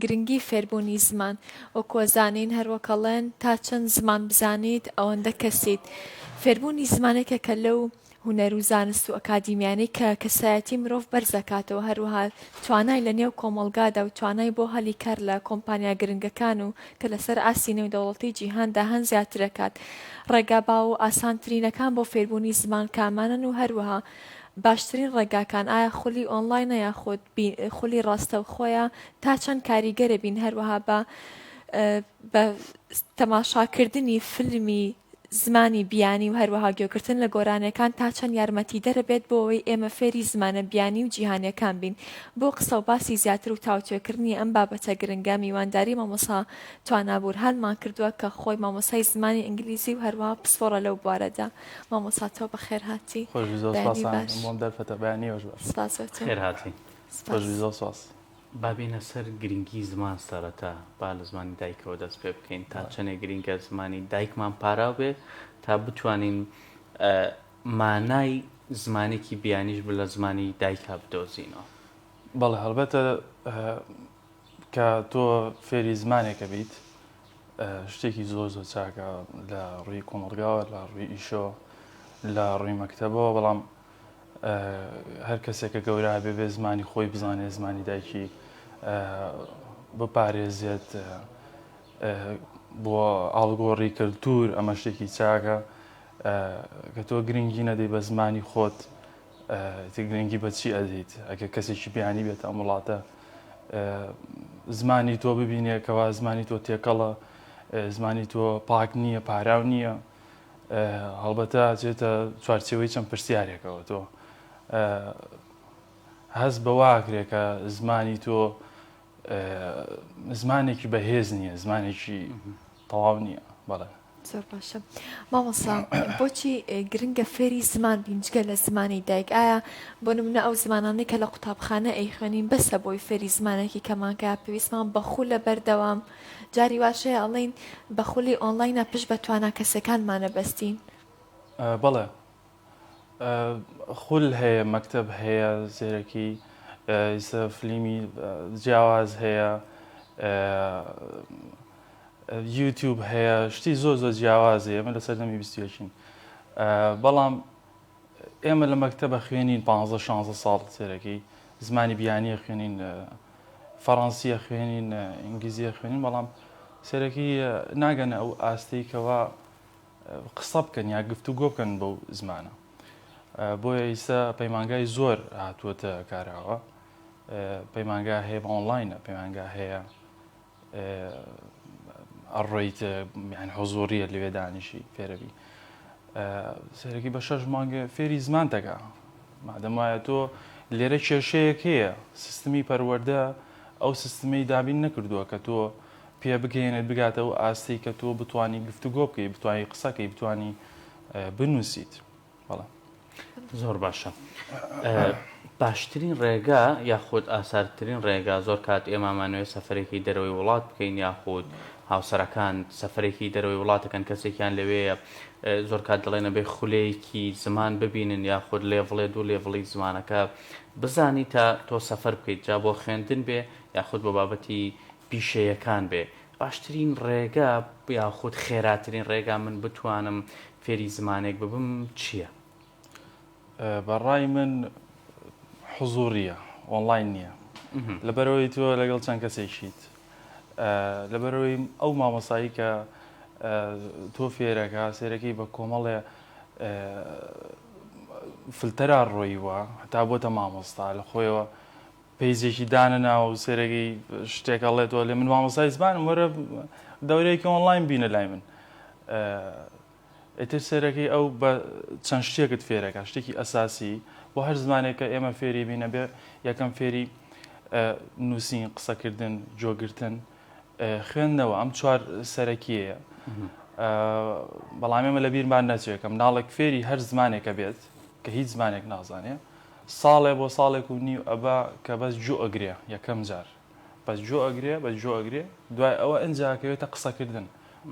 گرنگی فێربوونی زمان وەکو ئەزانین هەروەک ئەڵێن تا چەند زمان بزانیت ئەوەندە کەسیت فێربوونی زمان یەکێکە لەو هونەر و زانست و ئەکادیمیانەی کە کەسایەتی مرۆڤ بەرزەکاتەوە هەروەها توانای لە نێو کۆمەڵگادا و توانای بۆ هەلی کار لە کۆمپانیا گرنگەکان و کە لەسەر ئاستی نێودەوڵەتی جیهاندا هەن زیاترەکات ڕێگا باو و ئاسانترینەکان بۆ فێربوونی زمان کامانەن و هەروەها باشترین ڕێگاکان ئایا خولی ئۆنڵاینە یاخود خولی ڕاستەوخۆیە تا چەند کاریگەرە بین هەروەها بە بە تەماشاکردنی فیلمی زمانی بیانی و هەروەها گوێگرتن لە گۆرانیەکان تا چەند یارمەتیدەرە بێت بۆ ئەوەی ئێمە فێری زمانە بیانی و جیهانیەکان بین بۆ قسە و باسی زیاتر و تاوتوێکردنی ئەم بابەتە گرنگە میوانداری مامۆستا توانا بورهانمان کردووە کە خۆی مامۆستای زمانی ئینگلیزی و هەروەها پسپۆڕە لەو بوارەدا مامۆستا تۆ بەخێر هاتی. خۆش بی زۆر بەیانی سپاس باش. بۆم دەرفەتە بەیانی ئێوەش باش. سپاس بۆ تۆ. خێر هاتی. خۆش سپاس. بی زۆر سپاس. با بێینە سەر گرنگی زمان سەرەتا با لە زمانی دایکەوە دەست پێ بکەین تا چەنێ گرنگە زمانی دایکمان پاراو بێ تا بتوانین مانای زمانێکی بیانیش لە زمانی دایکا بدۆزینەوە. بەڵێ هەڵبەتە کە تۆ فێری زمانێکە بیت شتێکی زۆر زۆر چاکە لە ڕووی کۆمەڵگاوە لە ڕووی ئیشەوە لە ڕووی مەکتەبەوە بەڵام هەر کەسێک کە گەورە بێ بێ زمانی خۆی بزانێت زمانی دایکی بپارێزێت بۆ ئاڵگۆڕی کەلتور ئەمە شتێکی چاکە کە تۆ گرنگی نەدەی بە زمانی خۆت گرنگی بە چی ئەدەیت ئەگەر کەسێکی بیانی بێتە ئەم وڵاتە زمانی تۆ ببینێ کەوا زمانی تۆ تێکەڵە زمانی تۆ پاک نییە پاراو نییە هەڵبەتە ئەچێتە چوارچێوەی چەند پرسیارێکەوە تۆ هەست بەوە ئەکرێ کە زمانی تۆ زمانێکی بەهێز نییە زمانێکی تەواو نییە بەڵێ. زۆر باشە مامۆستا بۆچی گرنگە فێری زمان بین جگە لە زمانی دایک ئایا بۆ نمونە ئەو زمانانەی کە لە قوتابخانە ئەیخوێنین بەسە بۆی فێری زمانێکی کەمانکە پێویستمان بە خولە بەردەوام جاری واش هەیە ئەڵێین بە خولی ئۆنڵاینە پشت بە توانا کەسیەکانمان ئەبەستین. بەڵێ خول هەیە مەکتەب هەیە زێرەکی ئیستا فلیمی جیاواز هەیە یوتیوب هەیە شتی زۆر زۆر جیاواز هەیە ئێمە لە سەردەمی بیستویەکین بەڵام ئێمە لە مەکتەبە خوێنین پ شانزە ساڵ سێرەکی زمانی بیانیە خوێنین فەڕەنسیە خوێنین ئینگلیزیە خوێنین بەڵام سەرەکی ناگەنە ئەو ئاستەی کەوا قسە بکەن یا گفتوگۆ بکەن بەو زمانە بۆیە ئیستا پەیمانگای زۆر هاتووەتە کاراوە پەیمانگا هەیە بە ئۆنلاینە پەیمانگا هەیە ئەڕۆیت یان حزوریە لەوێ دانیشی فێرەبی سەرەکی بە شەش مانگ فێری زمان دەکا مادەم وایە تۆ لێرە کێشەیەک هەیە سیستمی پەروەردە ئەو سیستمەی دابین نەکردووە کە تۆ پێ بگەێنێت بگاتە ئەو ئاستی کە تۆ بتانی گفتوگۆ بکەی بتانی قسەکەی بتانی بنووسیت بەڵێ. زۆر باشە باشترین ڕێگا یاخود ئاسارترین ڕێگا زۆر کات ئێمامانەوێت سەفرێکی دەرەوەی وڵات بکەین یاخود هاوسەرەکان سەفرێکی دەرەوەی وڵاتەکەن کەسێکیان لەوەیە زۆر کات دەڵێنە بێ خولەیەکی زمان ببینن یاخود لێڤڵێ دوو لێڤڵی زمانەکە بزانی تا تۆ سەفەر بکەیت جا بۆ خوێندن بێ یاخود بۆ بابەتی پیشەیەکان بێ باشترین ڕێگا یاخود خێراترین ڕێگا من بتوانم فێری زمانێک ببم چییە؟ بە ڕای من حزوریە ئۆنلاین نییە لەبەرەوەی تۆ لەگەڵ چەند کەسێکیت لەبەرەوەی ئەو مامۆسایی کە تۆ فێرەکە سێرەکەی بە کۆمەڵێ فلتەرا ڕۆیوە هەتا بۆتە مامۆستا لە خۆیەوە پەیجێکی دانەناوە و سێرەکەی شتێک ئەڵێتەوە لێ من مامۆستای زمانم وەرە دەورەیەکی ئۆنلاین بینە لای من ئیتر سێرەکەی ئەو بە چەند شتێکت فێرەکە شتێکی ئەساسی بۆ هەر زمانێک کە ئێمە فێری بینە بێ یەکەم فێری نووسین قسەکردن جۆگرتن خوێندنەوە ئەم چوار سەرەکیەیە بەڵام ئێمە لە بیرمان نەچێت کە مناڵێک فێری هەر زمانێکە بێت کە هیچ زمانێک نازانێ ساڵێ بۆ ساڵێک و نیو ئەبا کە بەس گوێ ئەگرێ یەکەم جار بەس گوێ ئەگرێ بەس گوێ ئەگرێ دوای ئەوە ئنجا ئەکەوێتە قسەکردن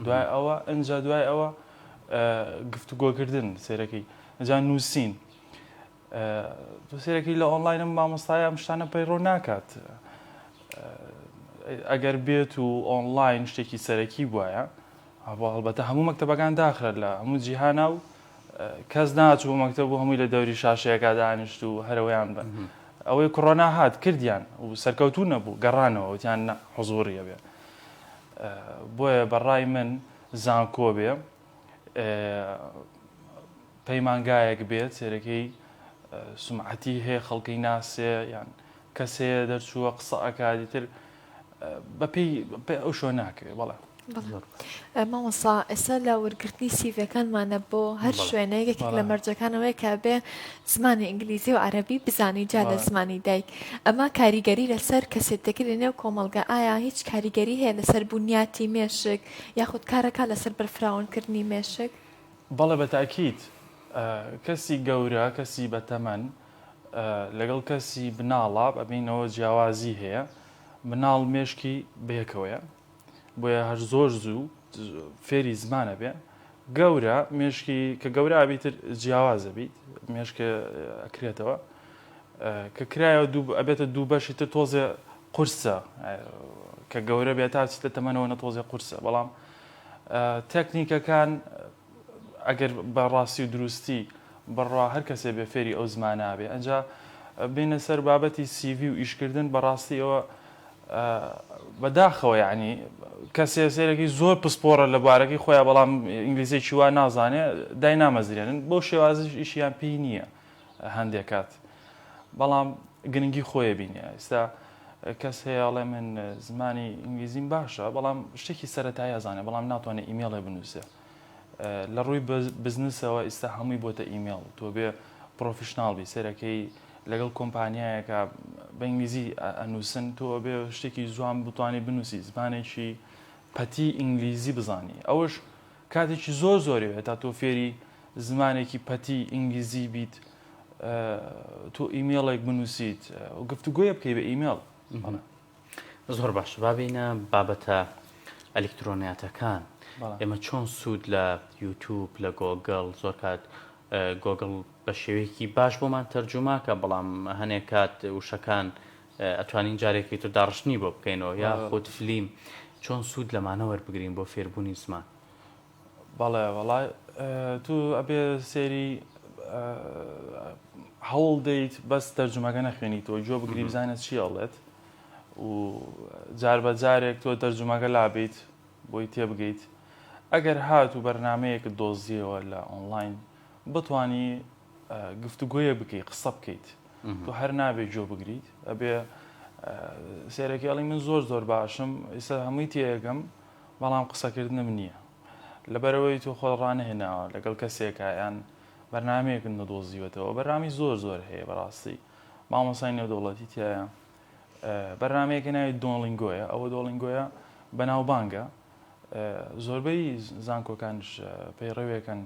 دوای ئەوە ئنجا دوای ئەوە گفتوگۆکردن سێرەکەی ئنجا نووسین تۆ سێرەکەی لە ئۆنلاینم مامۆستای ئەم شتانە پەیڕۆ ناکات. ئەگەر بێت و ئۆنلاین شتێکی سەرەکی بوایە هەڵبەتە هەموو مەکتەبەکان داخرا لە هەموو جیهانا و کەس ناچوو بۆ مەکتەب و هەمووی لە دەوری شاشەیەکا دانیشت و هەرەوەیان بن ئەوەی کۆرۆنا هات کردیان و سەرکەوتوو نەبوو گەڕانەوە وتیان نا حزوڕیە بێ بۆیە بەڕای من زانکۆ بێ پەیمانگایەک بێت سێرەکەی سمعەتی هەیە خەڵکی ناسێ یان کەس هەیە دەرچووە قسە ئەکات ئیتر بەپێی ئەو شۆ ناکرێ بەڵێ. مامۆستا ئێستا لە وەرگرتنی سیڤەکانمانە بۆ هەر شوێنێک یەکێک لە مەرجەکان ئەوەیە کە بێ زمانی ئینگلیزی و عەرەبی بزانی جا لە زمانی دایک ئەمە کاریگەری لەسەر کەسێتەکە لە نێو کۆمەڵگە ئایا هیچ کاریگەری هەیە لەسەر بنیاتی مێشک یاخود کارەکە لەسەر بەرفراوانکردنی مێشک؟ بەڵێ بە تاکید کەسی گەورە کەسی بەتەمەن لەگەڵ کەسی بناڵە ئەبینەوە جیاوازی هەیە مناڵ مێشکی بەیەکەوەیە بۆیە هەر زۆر زوو فێری زمانە بێ گەورە مێشکی کە گەورە ئەبیتر جیاوازە بیت مێشکە ئەکرێتەوە کە کرایەوە دوو ئەبێتە دوو بەشی تر تۆزێ قورسە کە گەورە بێت تا چیتە تەمەنەوە نە تۆزێ قورسە بەڵام تەکنیکەکان ئەگەر بە ڕاستی و دروستی بڕوا هەر کەسێ بێ فێری ئەو زمانە بێ ئەنجا بینە سەر بابەتی سیڤی و ئیشکردن بەڕاستی ئەوە بەداخەوە یعنی کەسێ سێرەکی زۆر پسپۆڕە لە بوارەکەی خۆیان بەڵام ئینگلیزیێکی وا نازانێ دای نامەزرێنن بەو شێوازش ئیشیان پێی نییە هەندێک کات بەڵام گرنگی خۆیە بینێ ئێستا کەس هەیە ئەڵێ من زمانی ئینگلیزیم باشە بەڵام شتێکی سەتایی ئەزانێ بەڵام ناتوانێت ئیمێڵێ بنووسێ لە ڕووی بزنسەوە ئیستا هەمووی بۆتە ئیمێڵ تۆ بێ professional بی سەرەکەی لەگەڵ کۆمپانیایەکە بە ئینگلیزی ئەنووسن تۆ بێ شتێکی زوان بتوانانی بنووسی زمانێکی پەتی ئینگلیزی بزانی ئەوەش کاتێکی زۆر زۆری وێت تا تۆ فێری زمانێکی پەتی ئینگلیزی بیت تۆ ئیمێڵێک بنووسیت گفتوگۆیە بکەی بە ئیمێڵ. زۆر باش با بێینە بابەتە ئەلیکترۆنیاتەکان ئێمە چۆن سوود لە یوتوب لە گۆگڵ زۆر کات گۆگڵ بە شێوەیەکی باش بۆمان تەرجوماکە بەڵام هەنێک کات وشەکان ئەتوانین جارێکی تر داڕشتنی بۆ بکەینەوە یا خود فلیم چۆن سوود لەمانە وەربگرین بۆ فێربوونی زمان؟ بەڵێ وەڵا تو ئەبێ سێری هەوڵ دەیت بەس تەرجومەکە نەخوێنیتەوە گوێ بگری بزانە چی ئەڵێت و جار بە جارێک تۆ تەرجومەکە لابیت بۆی تێبگەیت ئەگەر هات و بەرنمەیەکت دۆزیەوە لە ئۆنلاین بتانی گفتوگۆیە بکەی قسە بکەیت تۆ هەر نابێ گوێ بگریت ئەبێ سێرەکی ئەڵی من زۆر زۆر باشم ئیستا هەمووی تێگەم بەڵام قسەکردنم نییە لەبەرئەوەی تۆ خۆت ڕانەهێناوە لەگەڵ کەسێکا یان بەرنامەیەکت نەدۆزیوەتەوە بەرنامەی زۆر زۆر هەیە بەڕاستی مامۆسای نێودەوڵەتی تایە بەرنامەیەکە ناوی دۆڵینگۆیە ئەوە دۆڵینگۆیە بەناوبانگە زۆربەی زانکۆکانش پەیڕەوێکن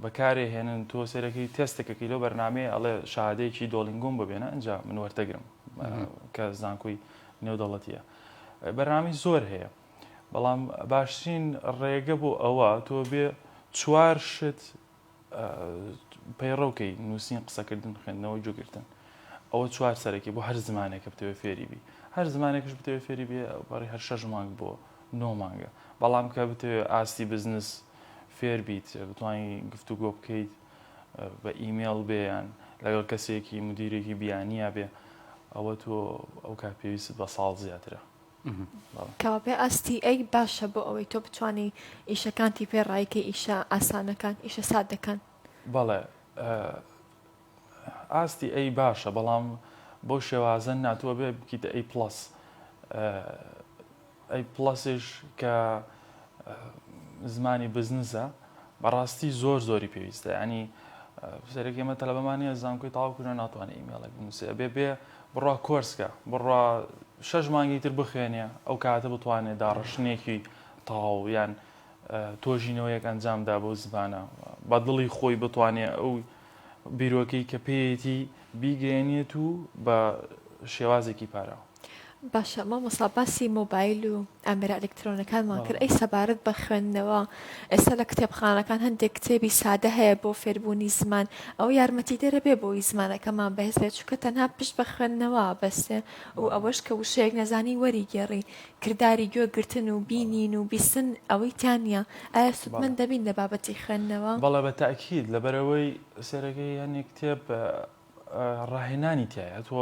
بەکارێ هێنن تۆ سێرەکەی تێستەکەکەی لەو بەرنمەیە ئەڵێ شادەیەکی دۆڵینگۆم ببێنە ئەجا من وەرتەگرم کە زانکۆی نێودەوڵەتیە بەرنامەی زۆر هەیە بەڵام باشترین ڕێگە بۆ ئەوە تۆ بێ چوار شت پەیڕەوکەی نووسین قسەکردن خوێندنەوە گوێگرتن ئەوە چوار سەرەکی بۆ هەر زمانێکە بتەوێ فێری بی هەر زمانێکش بتەوێ فێری بێ بەڕی هەر شەش مانگ بۆ نۆ مانگە بەڵام کە بتەوێ ئاستی بزنس فێر بیت بتوانانی گفتوگۆ بکەیت بە ئیمێڵ بێ یان لەگەڵ کەسێکی مدیرێکی بیانیە بێ ئەوە تۆ ئەو کات پێویستت بە ساڵ زیاترە. کەوابێ ئاستی A باشە بۆ ئەوەی تۆ بتوانی ئیشەکانتی پێ ڕایکەی ئیشە ئاسانەکان ئیشە سادەکان. بەڵێ ئاستی A باشە بەڵام بەو شێوازە نا تۆ ئەبێ بکیتە A plus A plus یش کە زمانی بزنسە بەڕاستی زۆر زۆری پێویستە ینی سەرێک ئێمە تەلەبەمان نیە زانکۆی تەواو کردوە ناتوانێت ئیمێڵێک بنووسێ ئەبێ بێ بڕوا کۆرسکە بڕوا شەش مانگی تر بخوێنێ ئەو کاتە بتوانێت داڕشتنێکی تەواو یان تۆژینەوەیەک ئەنجامدا بۆ زمانە بە دڵی خۆی بتوانێ ئەو بیرۆکەی کە پێیەتی بیگەیەنێت و بە شێوازێکی پاراو. باشە مامۆستا باسی مۆبایل و ئامێرە ئەلکترۆنەکانمان کرد ئەی سەبارەت بە خوێندنەوە ئێستا لە کتێبخانەکان هەندێک کتێبی سادە هەیە بۆ فێربوونی زمان ئەوە یارمەتیدەرە بێ بۆی زمانەکەمان بەهێز بێت چونکە تەنها پشت بە خوێندنەوە بەستێ و ئەوەش کە وشەیەک نەزانی وەریگێڕی کرداری گوێ گرتن و بینین و بیستن ئەوەی تیا نییە ئایا سوودمەند دەبین لە بابەتی خوێندنەوە؟ بەڵێ بە تەئکید لەبەرئەوەی سەیرەکەی هەنێ کتێب ڕاهێنانی تایە تۆ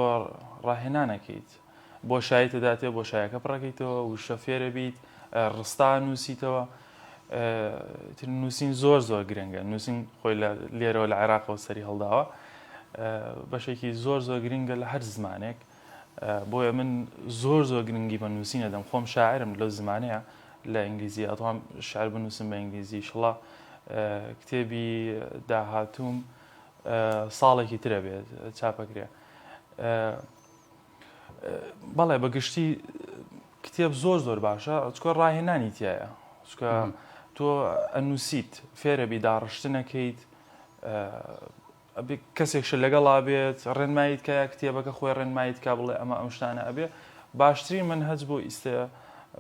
ڕاهێنانەکەیت بۆشایی تداتێ بۆشایەکە پڕەکەیتەوە وشە فێرە بیت ڕستا نووسیتەوە تر نووسین زۆر زۆر گرنگە نووسین خۆی لە لێرەوە لە عێراقەوە سەری هەڵداوە بەشێکی زۆر زۆر گرنگە لە هەر زمانێک بۆیە من زۆر زۆر گرنگی بە نووسین ئەدەم خۆم شاعرم لەو زمانەیە لە ئینگلیزی ئەتوام شعر بنووسم بە ئینگلیزی شڵا کتێبی داهاتووم ساڵێکی ترە بێت چاپەکرێ بەڵێ بە گشتی کتێب زۆر زۆر باشە چکە ڕاهێنانی تایە چکە تۆ ئەنووسیت فێرەبی داڕشتنەکەیت ئەبێ کەسێکشت لەگەڵا بێت ڕێنماییت کا یا کتێبەکە خۆی ڕێنماییت کا بڵێ ئەمە ئەم شتانە ئەبێ باشترین مەنهەج بۆ ئیستە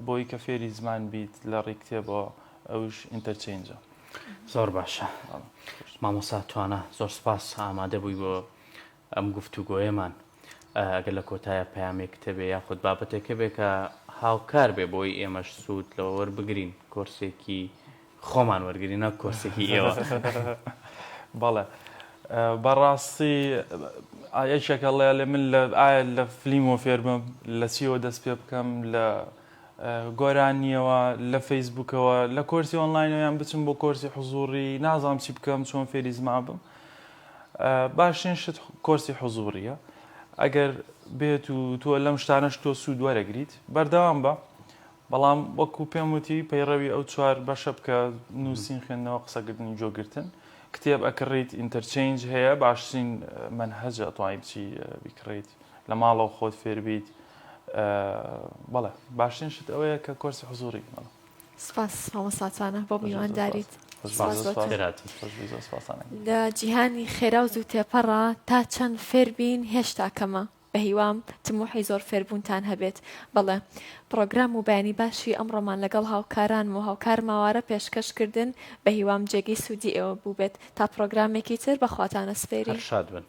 بۆی کە فێری زمان بیت لە ڕێی کتێبەوە ئەوش interchange ە. زۆر باشە مامۆستا توانا زۆر سپاس ئامادە بووی بۆ ئەم گفتوگۆیەمان ئەگەر لە کۆتایە پەیامێکت هەبێ یاخود بابەتێک هەبێ کە هاوکار بێ بۆی ئێمەش سوود لەوە وەربگرین کۆرسێکی خۆمان وەرگرین نەک کۆرسێکی ئێوە. بەڵێ بەڕاستی یەکێک ئەڵێ ئەلێ من لە ئایا لە فلیمەوە فێربم لە چیەوە دەست پێ بکەم لە گۆرانیەوە لە فەیسبوکەوە لە کۆرسی ئۆنلاینەوە یان بچم بۆ کۆرسی حزوڕی نازانم چی بکەم چۆن فێری زمان بم باشترین شت کۆرسی حزوڕیە ئەگەر بێت و تۆ لەم شتانەش تۆ سوود وەرەگریت بەردەوام بە بەڵام وەکو پێم وتی پەیڕەوی ئەو چوار بەشە بکە، نووسین، خوێندنەوە، قسەکردن و گوێگرتن. کتێب ئەکڕیت، interchange هەیە، باشترین مەنهەجە ئەتوانی بچی بیکڕیت، لە ماڵەوە خۆت فێربیت. بەڵێ باشترین شت ئەوەیە کە کۆرسی حزوری. بەڵێ. سپاس مامۆستا توانا بۆ میوانداریت. سپاس بۆ تۆ. لە جیهانی خێرا و زوو تێپەڕا تا چەند فێر بین هێشتا کەمە. بەهیوام تموحی زۆر فێربوونتان هەبێت. بەڵێ. پڕۆگرام و بەیانی باشی ئەمڕۆمان لەگەڵ هاوکارانم و هاوکارم ئاوارە پێشکەش کردن، بەهیوام جێگەی سوودی ئێوە بووبێت. تا پڕۆگرامێکی تر بە خواتان ئەسپێرین. هەر شاد بن.